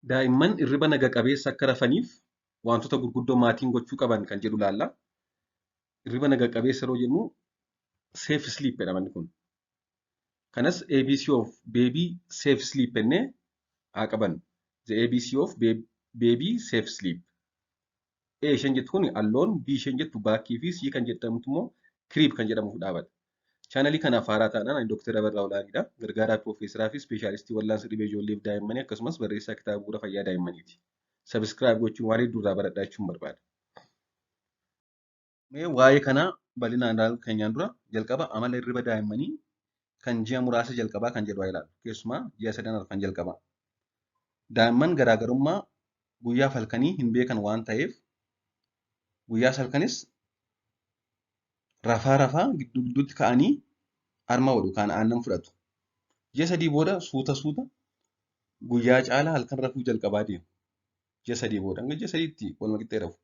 Daa'imman hirriba naga qabeessa akka rafaniif wantoota gurguddoo maatiin gochuu qaban kan jedhu ilaalla. Hirriba naga qabeessa yeroo jennu safe sleep jedhama inni kun. Kanas ABC of baby safe sleep jennee haa qabannu. The ABC of baby safe sleep. A isheen jettu kun alone, B isheen jettu back fi C kan jedhamtu immoo crib kan jedhamuuf dhaabata. Chaanalii kanaaf haaraa taanaan ani Dr. Abarraa Olaaniidha. Gargaaraa Piroofeesaraa fi Ispeeshaalistii wal'aansa dhibee ijoollee fi daa'immanii akkasumas barreessaa kitaaba bu'uura fayyaa daa'immaniiti. Subscribe gochuun waan hedduu irraa baradhaa jechuun barbaada. Mee waa'ee kanaa bal'inaan ilaaluu keenyaan dura jalqaba amala hirriba daa'immanii kan ji'a muraasa jalqabaa kan jedhu haa ilaallu. Keessumaa ji'a sadan arfan jalqabaa. Daa'imman garaagarummaa guyyaaf halkanii hin beekan waan ta'eef guyyaas halkanis rafaa rafaa gidduu gidduutti ka'anii harma hodhu yookaan aannan fudhatu. Ji'a 3 booda suuta suuta guyyaa caalaa halkan rafuu jalqabaa deemu. Ji'a 3 booda hanga ji'a 3tti waluma qixxee rafu.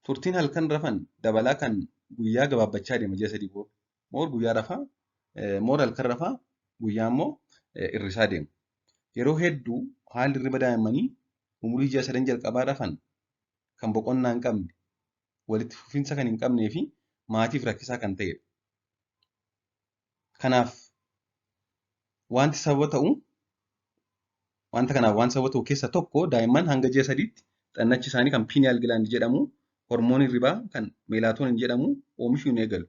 Turtiin halkan rafan dabalaa kan guyyaa gabaabbachaa deema ji'a 3 booda. More guyyaa rafaa, more halkan rafaa, guyyaa immoo hir'isaa deema. Yeroo hedduu haalli hirriba daa'immanii umurii ji'a sadan jalqabaa rafan kan boqonnaa hin qabne, walitti fufinsa kan hin qabnee fi maatiif rakkisaa kan ta'edha. Kanaaf wanti sababa ta'u wanta kanaaf waan sababa ta'u keessaa tokko daa'imman hanga ji'a 3tti xannachi isaanii kan pineal gland jedhamu hormoonii hirribaa kan melatonin jedhamu oomishuu hin eegalu.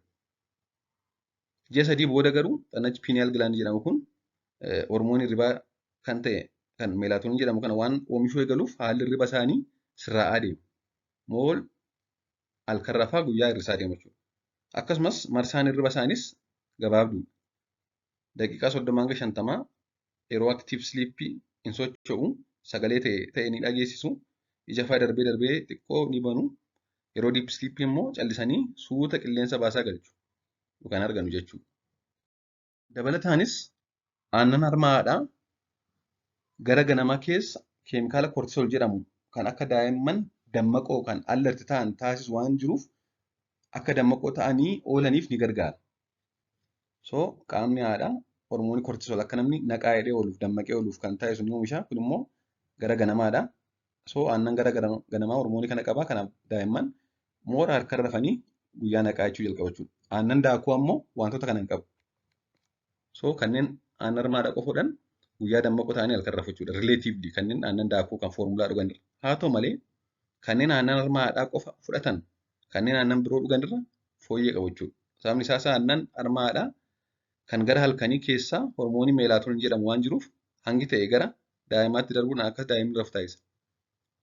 Ji'a 3 booda garuu xannachi pineal gland jedhamu kun hormoonii hirribaa kan ta'e kan melatonin jedhamu kana waan oomishuu eegaluuf haalli hirriba isaanii sirraa'aa deema. More halkan rafaa guyyaa hir'isaa deema jechuudha. Akkasumas marsaan hirriba isaaniis gabaabduudha. Daqiiqaa 30 hanga 50 yeroo active sleep hin socho'u, sagalee ta'e ta'e ni dhageessisu, ija fa'aa darbee darbee xiqqoo ni banu. Yeroo deep sleep immoo callisanii suuta qilleensa baasaa galchu yookaan arganu jechuudha. Dabalataanis aannan harma haadhaa gara ganamaa keessa keemikaala cortisol jedhamu kan akka daa'imman dammaqoo kan alert ta'an taasisu waan jiruuf akka dammaqoo ta'anii oolaniif ni gargaara. So qaamni haadhaa hormoonii cortisol akka namni naqaa jedhee ooluuf, dammaqee ooluuf kan taasisu ni oomisha. Kun immoo gara ganamaadha. So aannan gara ganamaa hormoonii kana qaba. Kanaaf daa'imman more halkan rafanii guyyaa naqaa jechuu jalqabu jechuudha. Aannan daakuu ammoo wantoota kana hin qabu. So kanneen aannan harma haadhaa qofa fudhan guyyaa dammaqoo ta'anii halkan rafu jechuudha. Relatively kanneen aannan daakuu kan formula dhuganirra. Haa ta'u malee kanneen aannan harma haadhaa qofa fudhatan kanneen aannan biroo dhuganirra fooyyee qabu jechuudha. Sababni isaas aannan harma haadhaa kan gara halkanii keessaa hormoonii melatonin jedhamu waan jiruuf hangi ta'e gara daa'imaatti darbuun akka daa'imni rafu taasisa.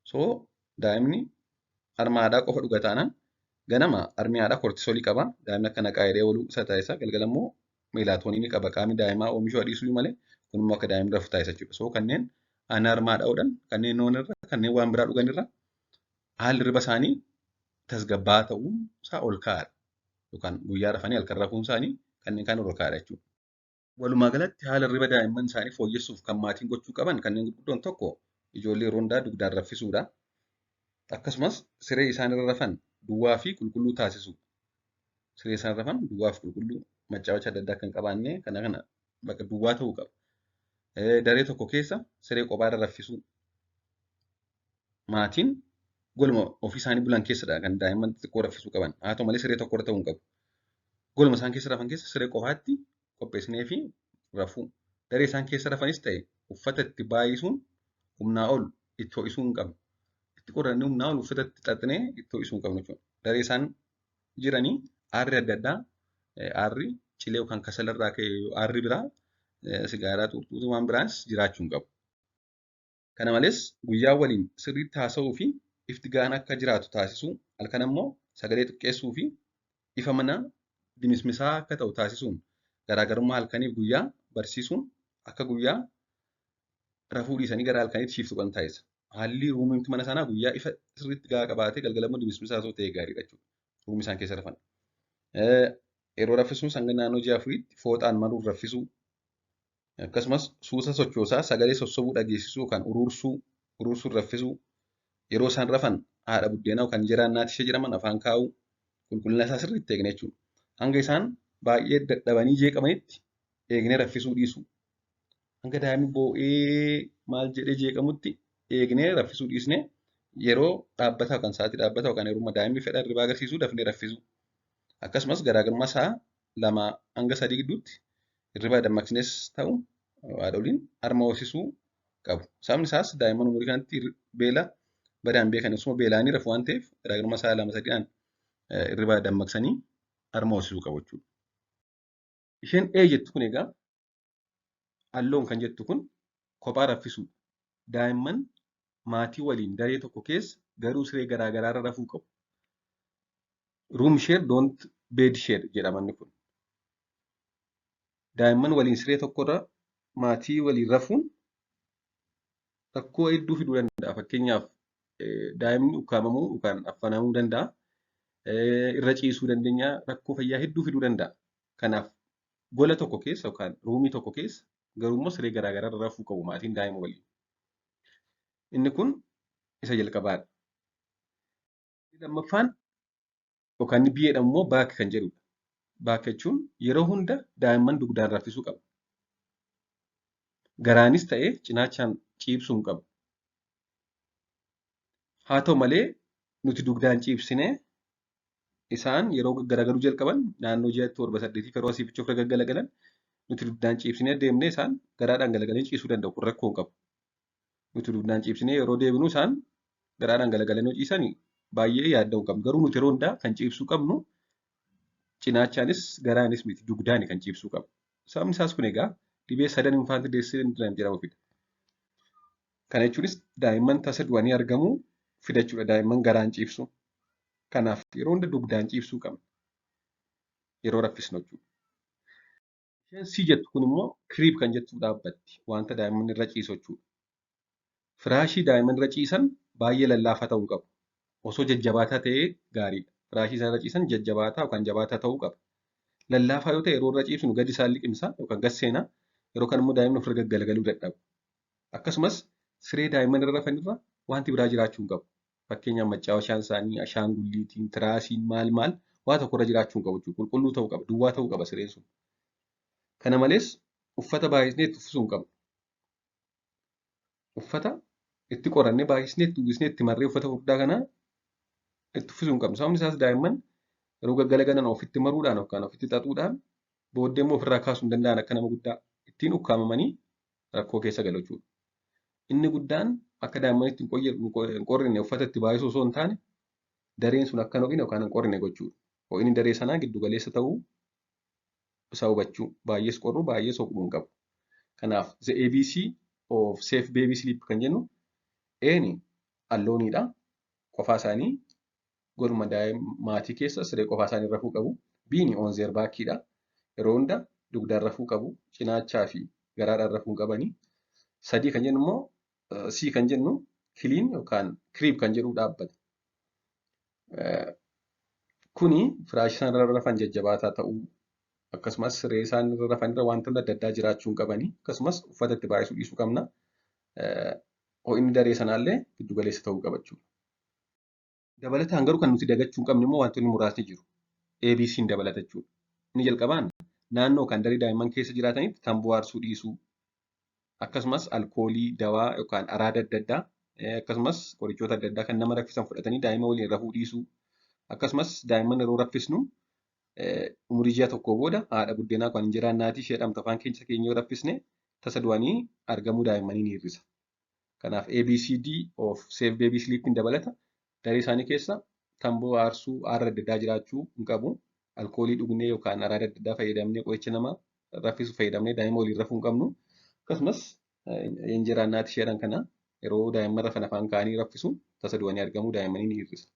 So daa'imni harma haadhaa qofa dhuga taanaan ganama harmi haadhaa cortisolii qaba. Daa'imni akka naqaa jedhee ooluu isa taasisa. Galgala immoo melatoninii qaba. Qaamni daa'imaa oomishuu dhiisuu malee kun immoo akka daa'imni rafu taasisa jechuudha. So kanneen aannan harma haadhaa hodhan kanneen noonirra, kanneen waan biraa dhuganirra haalli hirriba isaanii tasgabbaa'aa ta'uu isaa ol ka'aadha. Yookaan guyyaa rafanii halkan rafuun isaanii kanneen kaan ol ka'aadha jechuudha. Walumaa galatti haala hirriba daa'imman isaanii fooyyessuuf kan maatiin gochuu qaban kanneen gurguddoon tokko ijoollee yeroo hundaa dugdaan raffisuudha. Akkasumas siree isaan irra rafan duwwaa fi qulqulluu taasisuudha. Siree isaan rafan duwwaa fi qulqulluu, maccaawacha adda addaa kan qabaanne kana kana bakka duwwaa ta'uu qaba. Daree tokko keessa siree kophaa irra raffisuu. Maatiin goluma ofii isaanii bulan keessadha kan daa'imman xixiqqoo raffisuu qaban. Haa ta'u malee siree tokko irra ta'uu hin qabu. Goluma isaan keessa rafan keessa siree qofaatti qopheessinee fi rafuu. Daree isaan keessa rafanis ta'e uffata itti baay'isuun humnaa ol itti ho'isuu hin qabnu. Itti qorrannee humnaa ol uffata itti xaxnee itti ho'isuu hin qabnu jechuudha. Daree isaan jiranii aarri adda addaa, aarri cilee yookaan kasalarraa ka'e, aarri biraa, sigaaraa xuuxuu, waan biraas jiraachuu hin qabu. Kana malees guyyaa waliin sirriitti haasa'uu fi ifti gahaan akka jiraatu taasisuu, halkan ammoo sagalee xiqqeessuu fi ifa mana dimismisaa akka ta'u taasisuun garaagarummaa halkaniif guyyaa barsiisuun akka guyyaa rafuu dhiisanii gara halkaniitti shift godhan taasisa. Haalli roomiin mana sanaa guyyaa ifa sirriitti gahaa qabaatee galgala immoo dimismisaa osoo ta'e gaariidha jechuudha. Roomii isaan keessa rafan. Yeroo raffisuun hanga naannoo ji'a 4tti fooxaan maruun raffisuu, akkasumas suusa sochoosaa sagalee sossobuu dhageessisuu yookaan uruursuu, uruursuun raffisuu, yeroo isaan rafan haadha buddeenaa yookaan injeraa naati ishee jedhaman afaan kaa'uu, qulqullina isaa sirriitti eegne jechuudha. Hanga isaan baay'ee dadhabanii jeeqamanitti eegnee raffisuu dhiisuu. Hanga daa'imni boo'ee maal jedhee jeeqamutti eegnee raffisuu dhiisnee yeroo dhaabbataa yookaan sa'aatii dhaabbataa yookaan yeroo daa'imni fedha hirribaa agarsiisu dafnee raffisuu. Akkasumas garaagarummaa sa'a 2 hanga 3 gidduutti hirribaa dammaqsines ta'u haadholiin harma hoosisuu qabu. Sababni isaas daa'imman umurii kanatti beela badaan beekan osuma beela'anii rafu waan ta'eef garaagarummaa sa'a 2 sadiidhaan hirribaa dammaqsanii harma hoosisuu qabu jechuudha. Isheen A jettu kun egaa alone kan jettu kun kophaa raffisuudha. Daa'imman maatii waliin daree tokko keessa garuu siree garaa garaarra rafuu qabu. "Room share, don't bed share" jedhama inni kun. Daa'imman waliin siree tokkorra maatii waliin rafuun rakkoo hedduu fiduu danda'a. Fakkeenyaaf, daa'imni ukkaamamuu yookaan affanamuu danda'a. Irra ciisuu dandeenya. Rakkoo fayyaa hedduu fiduu danda'a. Kanaaf gola tokko keessa yookaan roomii tokko keessa garuu immoo siree garaa garaarra rafuu qabu maatiin daa'ima waliin. Inni kun isa jalqabaadha. Lammaffaan yookaan inni B jedhamu immoo back kan jedhudha. Back jechuun yeroo hunda daa'imman dugdaan raffisuu qaba. Garaanis ta'ee cinaachaan ciibsuu hin qabu. Haa ta'u malee, nuti dugdaan ciibsinee isaan yeroo garagaluu jalqaban, naannoo ji'a 7, 8 yeroo asii fi achi ofirra gaggalagalan, nuti dugdaan ciibsinee deemnee isaan garaadhaan galagalanii ciisuu danda'u. Kun rakkoo hin qabu. Nuti dugdaan ciibsinee yeroo deebinu isaan garaadhaan galagalanii ciisan baay'ee yaadda'uu hin qabnu. Garuu nuti yeroo hundaa kan ciibsuu qabnu cinaachaanis garaanis miti, dugdaani kan ciibsuu qabnu. Sababni isaas kun egaa dhibee sudden infant death syndrome jedhamu fida. Kana jechuunis daa'imman tasa du'anii argamuu fida jechuudha, daa'imman garaan ciibsu. Kanaaf yeroo hunda dugdaan ciibsuu qabna. Yeroo raffisnu jechuudha. Isheen C jettu kun immoo crib kan jettu dhaabbatti. Wanta daa'imman irra ciisu jechuudha. Firaashii daa'imman irra ciisan baay'ee lallaafaa ta'uu hin qabu. Osoo jajjabaataa ta'ee gaariidha. Firaashii isaan irra ciisan jajjabaataa yookaan jabaataa ta'uu qaba. Lallaafaa yoo ta'e, yeroo irra ciibsinu gadi isaan liqimsa yookaan gad seenaa. Yeroo kana immoo daa'imni ofirra gaggalagaluu dadhaba. Akkasumas siree daa'imman irra rafan irra wanti biraa jiraachuu hin qabu. Fakkeenyaaf, maccaawashaan isaanii, ashaangulliitiin, tiraasiin, maal maal waa tokko irra jiraachuu hin qabu jechuudha. Qulqulluu ta'uu qaba. Duwwaa ta'uu qaba sireen sun. Kana malees uffata baay'isnee itti uffisuu hin qabnu. Uffata itti qorannee baay'isnee itti uwwisnee itti marree uffata furdaa kana itti uffisuu hin qabnu. Sababni isaas daa'imman yeroo gaggalagalan ofitti maruudhaan yookaan ofitti xaxuudhaan booddee immoo ofirraa kaasuu hin danda'an, akka nama guddaa ittiin ukkaamamanii rakkoo keessa galu jechuudha. Inni guddaan akka daa'imman itti hin qorrine uffata itti baay'isuu osoo hin taane, dareen sun akka hin ho'ine yookaan hin qorrine gochuudha. Ho'inni daree sanaa giddu galeessa ta'uu isaa hubachuu, baay'ees qorruu baay'ees ho'uu hin qabu. Kanaaf the ABC of safe baby sleep kan jennu A'n aloneiidha. Qofaa isaanii goluma maatii keessa siree qofaa isaanii rafuu qabu. B'n on their backiidha. Yeroo hunda dugdaan rafuu qabu. Cinaachaa fi garaadhaan rafuu hin qabani. Sadii kan jennu immoo, C kan jennu, clean yookaan crib kan jedhu dhaabbata. Kuni firaashii isaan irra rafan jajjabaataa ta'uu, akkasumas siree isaan irra rafan irra wantoonni adda addaa jiraachuu hin qabani. Akkasumas uffata itti baay'isuu dhiisuu qabna. Ho'inni daree sanaallee giddu galeessa ta'uu qaba jechuudha. Dabalataan garuu kan nuti dagachuu hin qabne immoo wantoonni muraasni jiru. ABC'n dabalata jechuudha. Inni jalqabaan naannoo kan daree daa'imman keessa jiraatanitti tamboo aarsuu dhiisuu, akkasumas alkoolii, dawaa yookaan araada adda addaa, akkasumas qorichoota adda addaa kan nama raffisan fudhatanii daa'ima waliin rafuu dhiisuu, akkasumas daa'imman yeroo raffisnu umurii ji'a tokkoo booda haadha buddeenaa yookaan injeraa innaatii ishee jedhamtu afaan keessa keenya yoo raffisne tasa du'anii argamuu daa'immanii ni hir'isa. Kanaaf ABCD of safe baby sleeping dabalata. Daree isaanii keessa tamboo aarsuu, aarri adda addaa jiraachuu hin qabu. Alkoolii dhugnee yookaan araada adda addaa fayyadamnee, qoricha nama raffisu fayyadamnee daa'ima waliin rafuu hin qabnu. Akkasumas injeraa innaatii ishee jedhan kana yeroo daa'imman rafan afaan kaa'anii raffisuun tasa du'anii argamuu daa'immanii ni hir'isa.